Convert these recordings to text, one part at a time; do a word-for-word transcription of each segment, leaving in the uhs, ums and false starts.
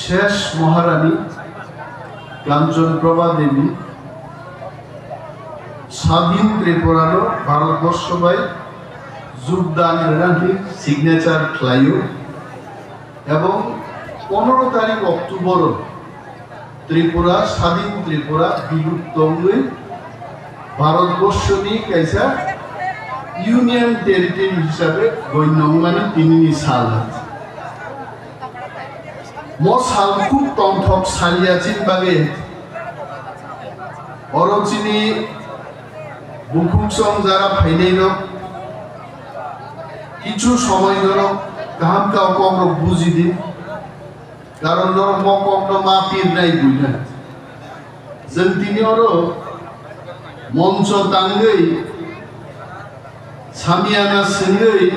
Shesh Maharani Kanchan Prabha Devi Sadhin Tripura no Bharatborsho bai jogdan rwnani signature khlaio ebong pondro tarik October o Tripura, Sadhin Tripura bilupto wngwi Bharatborsho ni kaisa Union Territory hisabe goinno wngmani tinini sal. Mo sal khub tongthok saliya chini bagwi. Oro chini bukhuk song jara phainai rok kichu somoi norok kaham kau kok rok buji di. Karon norok mo kok no ma pirnai buina. Chwng tini oro moncho tangwi Samiyana swngwi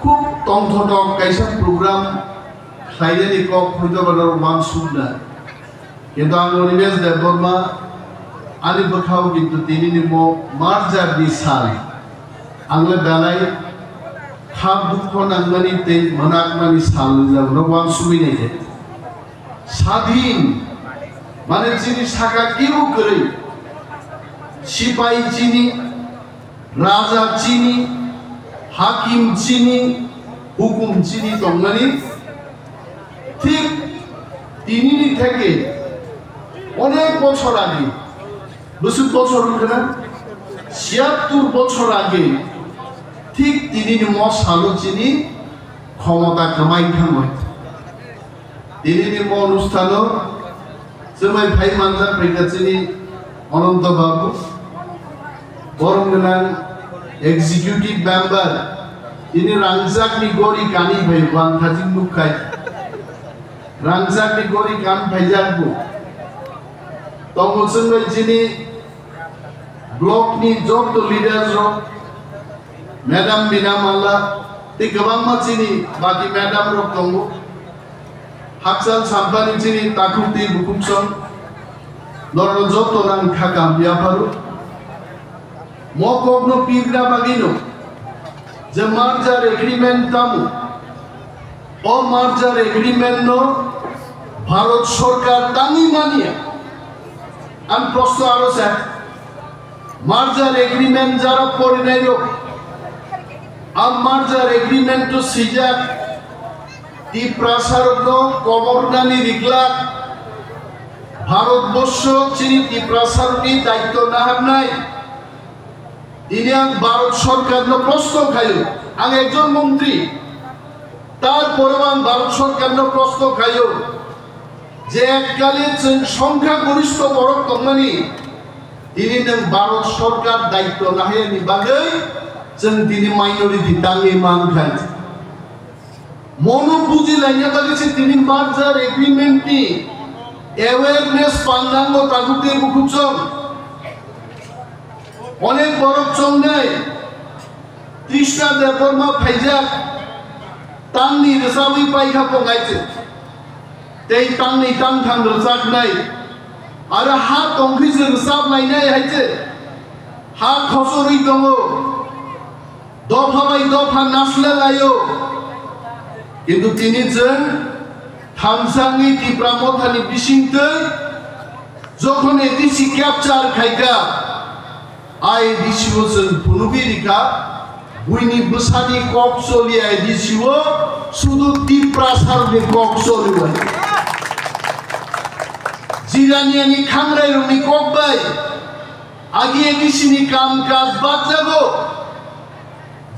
khub tongthotok kaisa program khlainani kok hwnkhe bono uansukna. Kintu ang Animesh Debbarma ani bwkhao kintu tinini mo merger ni sal. Ang le belai khak dukho nangmani tei mwnakmani sal wngjago, no uansugwi naikhe. Sadhin, mane chini saka kebo kwrwi, sipai chini, raja chini, hakim chini, hukum chini tongmani, thik tinini theke onek bochor age, bwswk bochor wngkha na, siyattur bochor age, thik tinini mo salo chini khomota kwmai thangwi. Tinini mo onusthano chwmai phai manjak phaikha chini Ananto Babu, borom gwnang executive member, tini rangchakni gori kani phai uang thajing nukkhai, rangchakni gori kan phaijak bo. Tongo chwngbai chini block ni joto leaders rok, madam Bina Malla, tei kwbangma chini baki madam rok tongo. Hakchal sampani chini takhuk tei bukhuk song, norok joto nang kha kaham yapharu. Mo kokno pirna bagwino je merger agreement tamo, o merger agreement no Bharat Sarkar tangwi manya. Ang proshno aro sa, merger agreement jara porinai rok, a merger agreement to swijak Tiprasa rokno komornani riglak, Bharat borsho chini Tiprasa rokni daityo naharnai. Tini ang Bharat Sarkar no proshno khaio, ang ekjon montri, tarpore ang Bharat Sarkar no proshno khaio, je ekkali chwng songkha goristho borok tongmani, tini nwng Bharat Sarkar daityo nahayani bagwi chwng tini minority tangwi mankha. Mono buji laina bagwi se tini merger agreement ni awareness pannango takhuk tei bukhuk song. Onek borok chongnai Trishna Debbarma phaijak, tangni rwchabwi paikha pongaite. Tei tangni tangtham rwchapnai. Aro ha tongkhe se rwchap lainai hai se. Ha khosorwi tongo. Dopha bai dopha nasle laio. Kintu tini chwng thamsangni Tipra Mothani bisingtwi jokhon A D C capture khaikha, A D C o chwng phunugwi rikha, buini bwsani kok choli A D C o, sudu Tiprasarokni kok choli bai. Jiraniani khangrairokni kok bai, agi A D C ni kam kaj bajjago.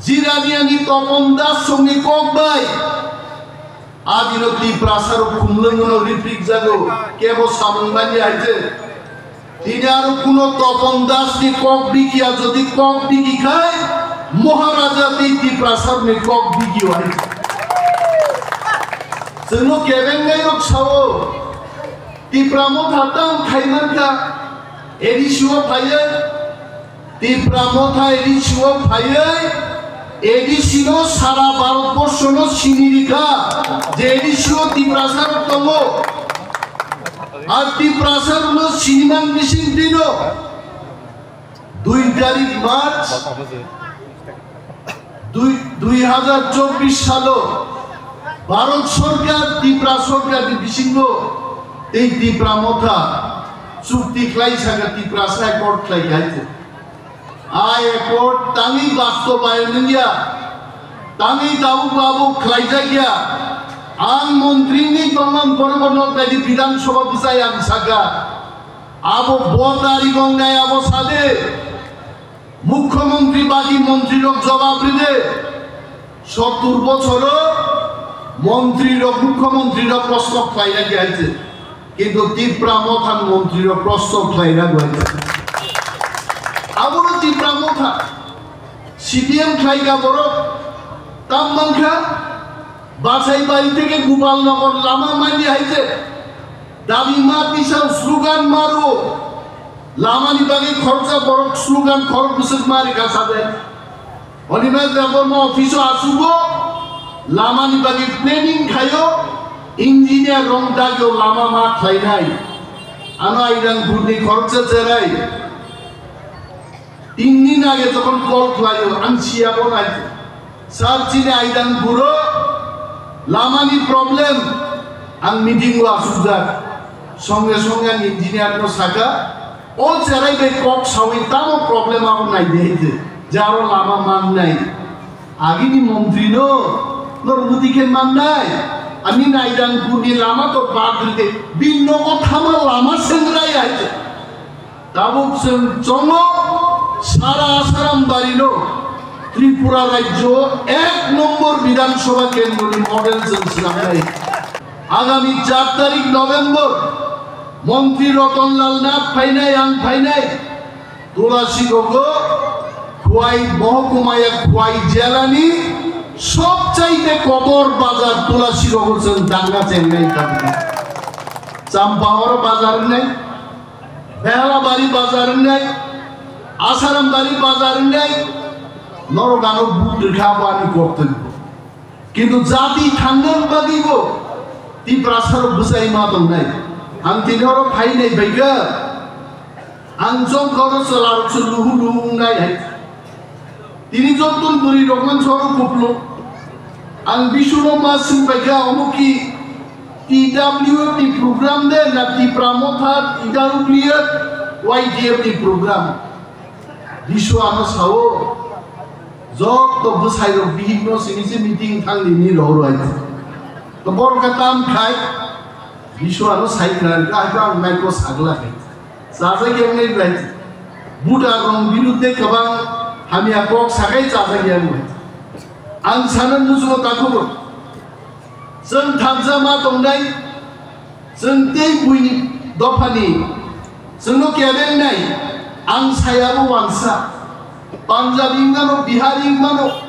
Jiraniani Topon Das songni kok bai. Adino Tiprasarok khumlwngno riprik jago, kebo samung manya hai se. Tini aro kuno Topon Das ni kok bikiya, jodi kok biki khai, Maharaja tei Tiprasarokni kok bikio hai se. Chwngno kebengnai rok sao, Tipra Motha tang khai mankha, A D C o phaiwi, Tipra Motha A D C o phaiwi, A D C no sara Bharat borsho no sini rikha, je A D C o Tiprasa rok tongo. Ar Tiprasa rok no siniman bising dino, dui tarik March, dui, dui hajar chobbish salo, Bharat Sarkar, Tripura Sarkar ni bisingo tei Tipra Motha chukti khlai saka Tiprasa accord khlai kha hai se. A accord tangwi bastobayon wngya, tangwi tabuk tabuk khlaijak ya. Ang montri ni tongmani borok no kaidi Bidhan Sabha bwsai ang saka, abo bo tarikh wngnai abo sade. Mukhyamantri bagi montrirok jobab ride. Sottur bochoro montrirok, mukhyamantrirok proshno khlaina khe hai se. Kintu Tipra Mothan montrirok proshno khlaina bo hai se. Abono Tipra Motha C P M khlai kha borok. Tam mankha, Bachai bari theke Gopal Nagar lama mani hai se. Dabi ma tisa slogan maro. Lama ni bagwi khoroksa borok slogan khorok bwswk mari kha sade. Onima Debbarma office o asugo lama ni bagwi planning khayo, engineer rong dagyo lama ma khlainai. Ano aidang gurni khoroksa cherai. Tin din age jokhon call khlaio, ang siya bo nai. Sir, chini aidang buro lamani problem, ang meeting o asukjak. Songe songe ang engineer no saka, o cherai bai kok sawi tamo problem abo nai de hete, jaro lama man nai. Agini montri no, nor muti khe man nai. Ani naidang buni lama to bad ride, bin nogo thama lama sengrai ai. Tabuk chwng chongo sara Asaram barino Tripura rajyo ek nombor Bidhan Sabha kendroni model chwng swnamnai. Agami char tarik November Montri Ratan Lal Nath phainai, ang phainai. Tulasigogo Khwai mohkumaya Khwai jelani sobchaite kotor bazar Tulasigogo chwng danga chengnai tabuk. Champahor bazar wngnai. Behalabari bazar wngnai, Asarambari bazar wngnai, norok ano but rwkha abo ani koktwiko. Kintu jati thangna bagwibo Tiprasarok bwsai ma tongnai. Ang tini oro phainai baikha, ang jongkha oro chwlarokse luhu luhu wngnai hai. Tini jottun bwrwi rok man soro kupulung. Ang bisuno ma swngbaikha omo ki T W F ni program de na Tipra Motha T W F Y D F ni program. Bisu ano sao jotto bwsai rok bihik no sini se meeting thang ni ni rok roi. To borok ka tam khai bisu ano sai khna ka ang nai ko sagla khai. Chajak yang nai bai. Buda rong biruddhe kwbang hamya kok sakai chajak yang bai. Ang sana musugo takhubur. Chwng thansa ma tongnai, chwng tei buini dophani, chwngno kebengnai, ang sayabo wansa. Punjabi wngmano, Bihari wngmano,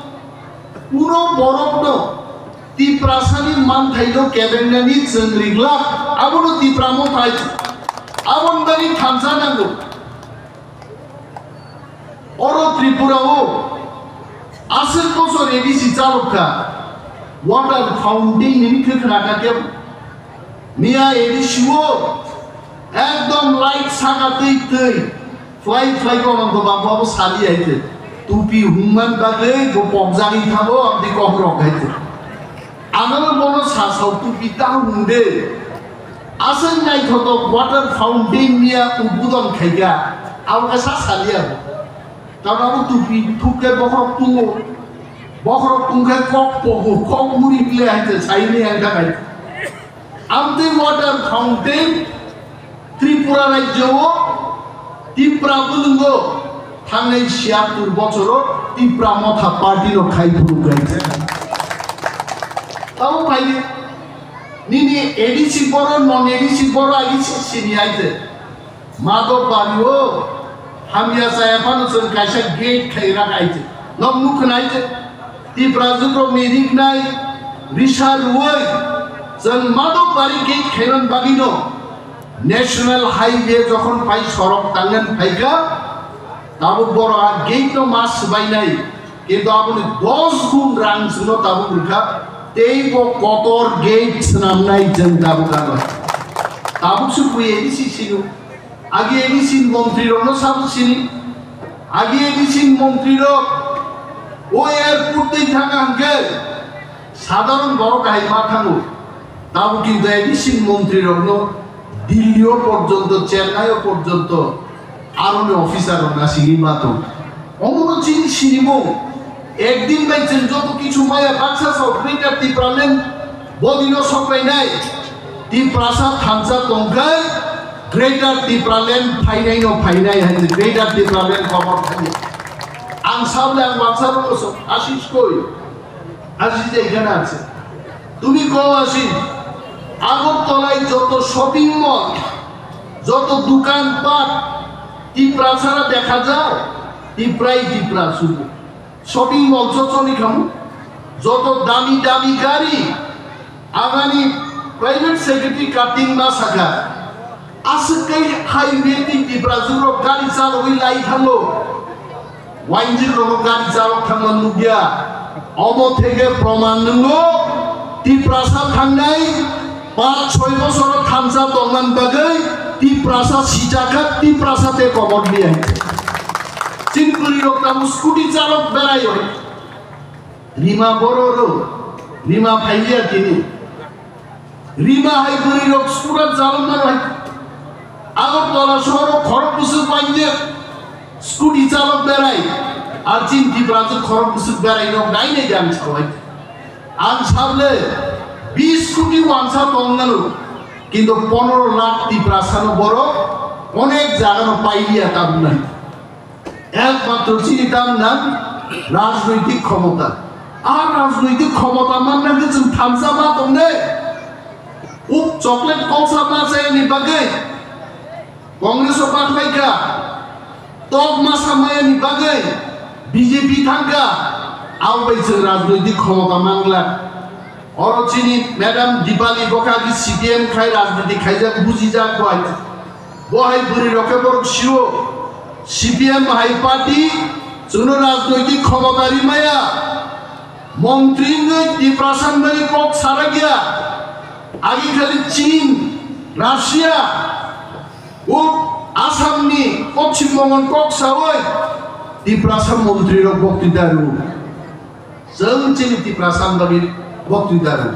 kunu borokno Tiprasani manthaino kebengnani chwng ringlak, abono Tipra Motha hai, aboni bagwi thansa nango. Oro Tripura o aswk bosor A D C chalok kha, water fountain ni khwkhwna kha kebo. Miya A D C o ekdom light saka twi twi. Fly, fly, ko nang to bangma bo sali ai te. Tupi hungman bagwi bo pokjagwi thango, abdi kok rok ai te. Ano bono sa sao tupi ta hung de. Aswk naithotok water fountain miya udbodon khaikha. Abo khe sa sali abo. Karon abo tupi thuk khe bokhorok tungo. Bokhorok tung khe kok pogo, kok muri ble hai te, sai ni ang kha kai. Amtwi water fountain Tripura rajyo o Tipra bwlwngo thangnai siyattur bochoro Tipra Motha party no khai phuru khai. Tamo phaidi nini A D C boro, non A D C boro, A D C sini aite. Madhobari o hamya chaya phano chwng kaisa gate khai rak aite. Nok nukh khna aite. Tiprajwk rok ni riknai risa rwui chwng Madhobari gate khaiman bagwi no National Highway jokhon phai sorok tangnan phaikha, tabuk boro a gate no ma swbainai, kintu aboni dos gun rang chwngno tabuk rwkha, tei bo kotor gate swnamnai chwng tabuk ano. Tabuk se bui A D C sino, agi A D C ni montri rokno sabo sini, agi A D C ni montri rok o airport tei thanga hwnkhe, Sadharon borok hai ma thango. Tabuk kintu A D C ni montri rokno Delhi o porjonto, Chennai o porjonto aroni officer rok nasigwi ma tong. Omono chini sinimung. Ekdin bai chwng joto kichu maya baksa sa Greater Tipraland bodino soklainai. Tiprasa thansa tongkhai Greater Tipraland phainaino phainai hai Greater Tipraland khobor thani. Ang sabole ang baksa rokno sok Ashish koi. Ashish ekhane ache. Tumi koi Ashish. Agartalai joto shopping mall, joto dukan pat, Tiprasara dekha jao, Tiprai Tipra sudu. Shopping mall joto ni khamu, joto dami dami gari, agani private secretary cutting ma saka, aswk kai highway ti Tipra juro gari chalogwi lai thango, wainjik rogo gari chalok thangma nukya, omo thege proman nungo, Tiprasa thangnai, Pach soi bosor thansa tongmani bagwi Tiprasa sijakha, Tiprasa te kobor di hai. Chini bwrwi rok tamo scooty chalok berai oi. Rima boro ro, Rima phaiya tini. Rima hai bwrwi rok scooter chalok mano hai. Agartala sohoro khorok bwswk bainjak scooty chalok berai. Ar chini Tiprasa khorok bwswk berai rok nai nai jang sawai. Ang sabole bis koti wansa tong nanu, kintu pondro lakh Tiprasano borok onek jagano pailiya tabuknai. Ekmatro chini tam nang rajnoitik khomota. A rajnoitik khomota manna khe chwng thansa ma tongnai. Uk chocolate koksa ma chayani bagwi Congress o bakhlaikha, tok masa mayani bagwi B J P thangkha, abo bai chwng rajnoitik khomota mangla. Oro chini Madam Dipali Bokha ki C P M khai rajniti khaijak bujijak bai. Bo hai bwrwi rok khe borok sio C P M hai party chwngno rajnoitik khomota rimaya. Montri wngwi Tiprasa ni bagwi kok sarakya. Agi khali Chin, Russia, O Assam ni Poschim Bongo ni kok sawi Tiprasa montri rok boktwita rw. Chwng chini Tiprasa ni bagwi boktwita rw.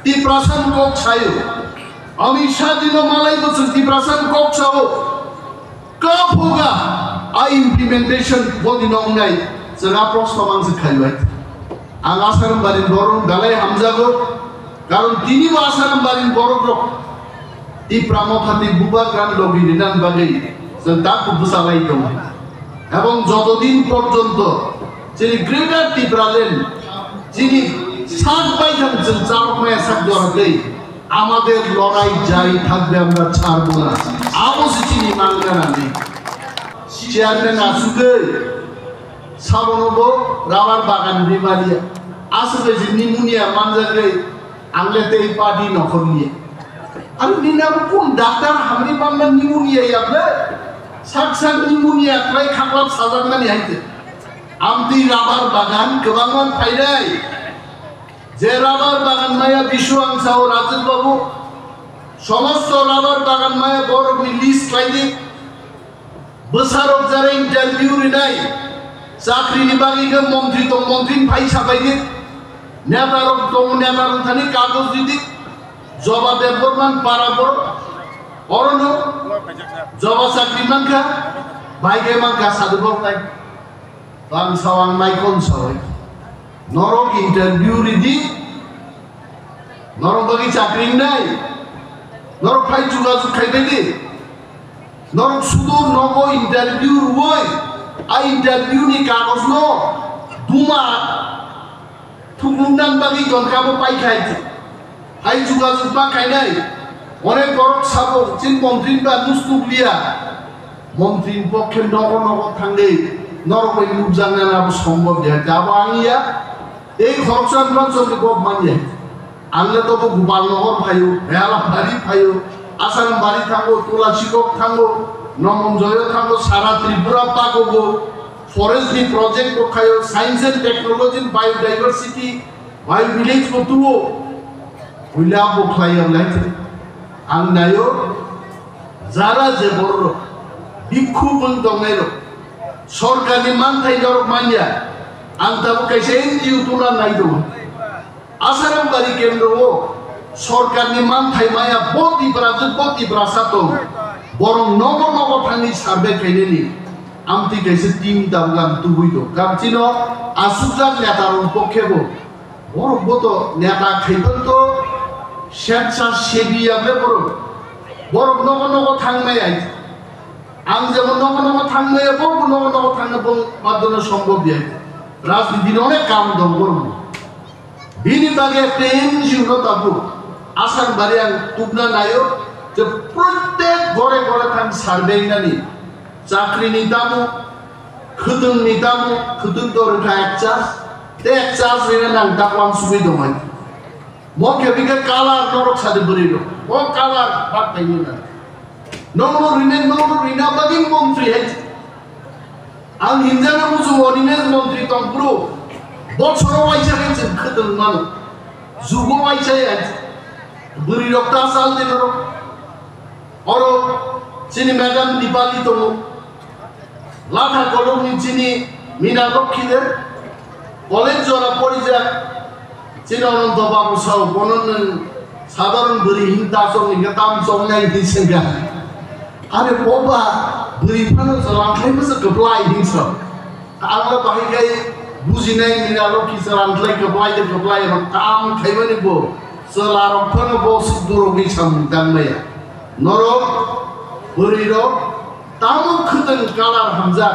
Tiprasa ni kok sayo. Amit Shah dino malai bo chwng Tiprasa ni kok sao. Kaphuga a implementation bo dino wngnai chwng a proshno mang se khaibai. Ang Asarambari borok belai hamjago, karon tini bo Asarambari borok rok Tipra Motha tei Bubagra logi rinan bagwi chwng dakti bwchalai tongo. Ebong jotodin porjonto chini Greater Tipraland chini sak baithang chwng chalokmaya sak jora tei amader lorai jari thakbe amra chharbo na. Abo se chini mangana ni. Chairman asugwi Sabono bo rubber bagan bimaliya. Aswk bai se pneumonia manjagwi ang le tei party nokhorliya. Ani nini abo kun doctor hamri manna pneumonia ya ble? Sak sak pneumonia klai khaklap sajakmani hai se. Amtwi rubber bagan kwbangma phainai. Je rubber bagan maya Bishu ang sao Rajesh babu. Somosto rubber bagan maya borokni list khlai di. Bwsarok jara interview rinai, chakrini bagwi khe montri tong, montrini phai sabai di, netarok tong, netarok thani kagoj ridi, Joba Debbarma ni para borok, orono Joba chakri mankha, bai khe mankha sadu borok nai. Bang sawang nai kon sawai. Norok interview ridi, norok bagwi chakri wngnai, norok phai jogajog khai bai di. Norok sudur nogo interview rwoi, a interview ni kagoj no duma thuklukna bagwi jon kabo pai khai. Hai jogajog ma khainai, onek borok sabo, chini montri ba nus nukliya. Montri ni pokhe nogo nogo thangwi norok bai nukjaknani abo sombhob ya, abo ang ya. Tei khoroksa ni manchor ni kok manya. Ang le tobo Gopal Nagar phaio, Rayalabari phaio, Asarambari thango, Tulasikok thango, Nomonjoyo thango, sara Tripura pakogo, forest ni project bo khaio, science and technology, biodiversity, bio village bo tuo. Puila bo khlai ya lai. Ang nayo, jara je borok, bhikkhu bung tongnai rok, sorkar ni manthai norok manya, ang tabuk kaisa N G O tuna nai tongo. Asarambari kendro o sorkarni manthai maya bo Tiprajwk bo Tiprasa tong. Borok nogo nogo thangwi survey khainani amtwi kaisa team tabuk ang tubui tong. Kamchino asukjak netarok pokhe bo. Borok bo to neta khaipan to setsha sebi ya ble borok. Borok nogo nogo thangnai ai. Ang jemon nogo nogo thangnai bo nogo nogo thangna bo madono sombhob ya. Rajniti ni onek kam dong borok. Bini bagwi ekta N G O no tabuk Asarambari ang tubna naio je prottek gore gore thang survey nani chakri ni tamo, khwtwng ni tamo, khwtwng to rwkha ek chas, te ek chas rina nang tak wansugwi tongmani. Mo khe bikhe kalar norok sadi bwrwi rok. O kalar bak paini na. Nokno rina, nokno rina bagwi montri hai. Ang hinjana muchung Animesh montri tongphuru. Bochoro waisa khe chwng khwtwng mano. Jugo waisa ya. Bwrwi rok ta sal de norok. Oro chini madam Dipali tongo. Latha kolokni chini Mina Lokhi de. College jora porijak. Chini Ananto Babu sao, bono nwng sadharon bwrwi hin ta chong, hinkhe tam chongnai hin swngkha. Are boba, bwrwi phano chwla khlai masa kwplai hin sao. Ang le bahai khai bujinai Mina Lokhi chwla khlai kwplai de kwplai, eba kam khaimani bo chwla rok phano bo suk durogwi samung tangmaya. Norok bwrwi rok tamo khwtwng kalar hamjak,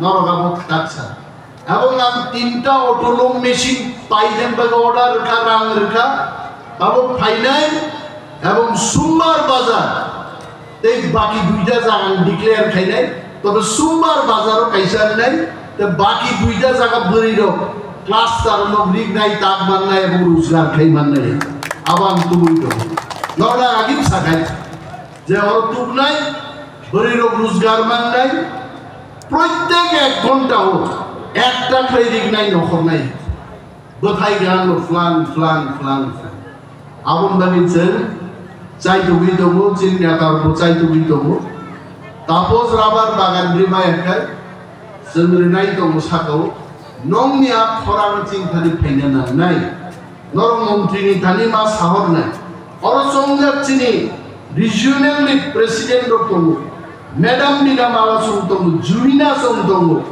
norok abo kwtak sa. Abo ang tinta auto loom machine paiden bagwi order rwkha, rang rwkha, abo phainai, abo Sumbar bazar tei baki duita jaga ang declare khainai, tobe Sumbar bazar o kaisa rwnai, tei baki duita jaga bwrwi rok cluster no rignai, tak mannai, abo rojgar khai mannai, abo ang tubui tongo. Norna agim sakai. Je oro tubnai, bwrwi rok rojgar mannai, prottek ek ghonta o ekta khlai rignai nokhornai. Bwthai gango flang, flang, flang, flang. Aboni bagwi chwng chaitugwi tongo, chini neta rokbo chaitugwi tongo. Tapos rabar bagan rima ekkai, chwng rinai tongo sakao, nongni a khorang chingthani phaina nangnai. Norok montri ni thani ma sahor nai. Oro chongjak chini regional ni president rok tongo. Madam Bina Mala song tongo, Jumina song tongo.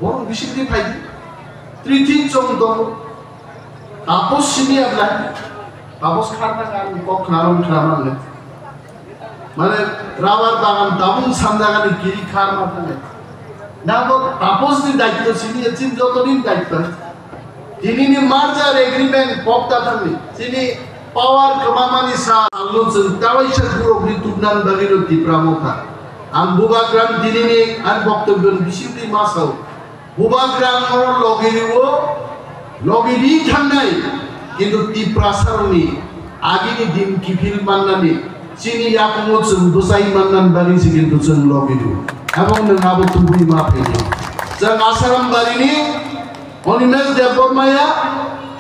Borok bising di phai di. Trithi song tongo. Tapos sini abla. Tapos kharna kan kok khnarong khnarong le. Mane rabar bagan tabung sanjagani kiri khar ma thangwi. Nabo Tapos ni daityo sini ya chini joto ni daityo. Tini ni merger agreement pokta thangwi. Chini power kwmamani sa alno chwng tawaisa burok ni tubnan bagwi no Tipra Motha. Ang bubagram tini ni ang boktobyo ni bisingtwi ma sao. Bubagrang oro logi rio, logi ri thangnai, kintu Tiprasarokni agini din kiphil mannani chini yakungo chwng bwchai mannani bagwi se kintu chwng logi rio. Ebong nwng abo tubui ma phaidi. Chwng Asarambari ni Animesh Debbarma ya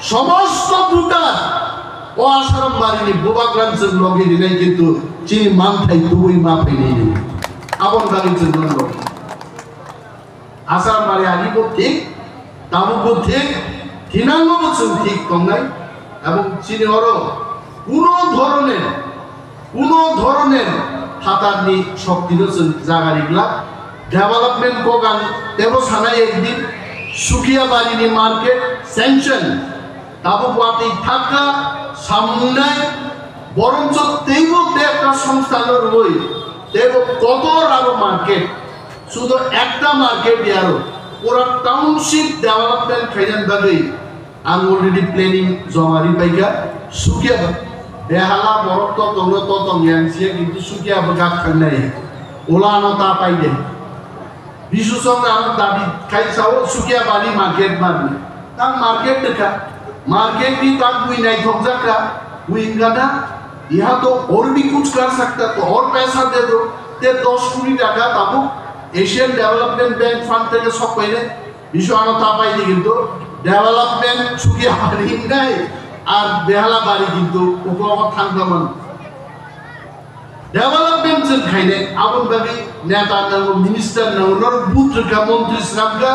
somosto voter o Asarambari ni bubagrang chwng logi rinai kintu chini manthai tubui ma phaidi. Aboni bagwi chwng nwng logi. Asarambari agi bo thik, tabuk bo thik, thinango bo chwng thik tongnai, ebong chini oro kuno dhoroner, kuno dhoroner phatarni shokti no chwng jaga riglak. Development kok ang tebo sanai ekdin, Sukiabari ni market sanction, tabuk watwi thakha, samungnai, boroncho teibo tei ekta songstha no rwui, teibo kotor aro market, sudo ekta market yaro, pura township development khainan bagwi ang already planning joma ri paikha, Sukia ba-, Behala borok to tongno to tong yang siya, kintu Sukia bwkak thangnai, ulano ta paide. Bisu song ang dabi khai sao Sukia bali market marni. Tang market dekha. Market ni tang bui naithok jakha. Bui hingkha na, "Yaha to aur bhi kuch kar sakta, to aur paisa de do." Te dos kuri taka tabuk Asian Development Bank Fund theke sok paine. Bisu ano ta paidi kintu development Sukia bali hingnai ar Behala bali kintu uklogo thang daman. Development chwng khainai, aboni bagwi neta nango, minister nango, norok vote rwkha, montri swnamkha,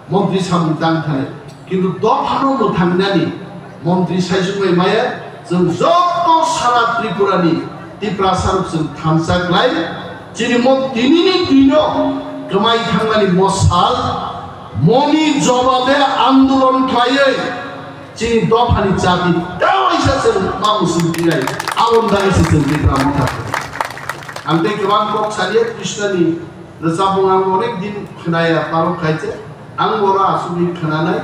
montri samung tang thani. Kintu dophano mwthangnani, Montri saisuk bai maya, chwng joto sara Tripura ni Tiprasa rok chwng thansa klai, chini mo tini ni twi no kwmai thangmani mo sal, moni jobabe andolon khlaiwi chini dophani chati kawaisa chwng ma musung tinai, aboni bagwi se chwng Tipra Motha khlai. Ang tei kwbang kok saliya Krishna ni rwchapmung ang onek din khwnaya palok khaise, ang boro asugwi khwnanai,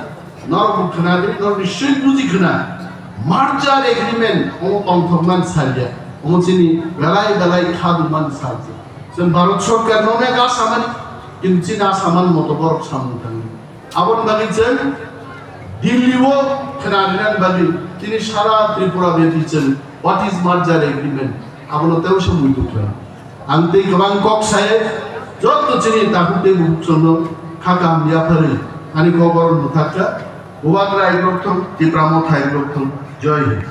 norok bo khwnadi, norok ni swi buji khwna. Merger agreement omo tongthokmani saliya, omo chini belai belai khadumani salse. Chwng Bharat Sarkar no onek asa mani, kintu chini asa man moto borok samung tangwi. Aboni bagwi chwng Delhi o khwna rinani bagwi tini sara Tripura byapi chwng what is merger agreement abono tei se muitu khlai. Ang tei kwbang kok sai joto chini takhuk tei bukhuk chwngno kha kaham yapharwi ani kok oro mwthak kha. Bubagra ibrok thung, Tipra Motha ibrok thung. Jai Hind.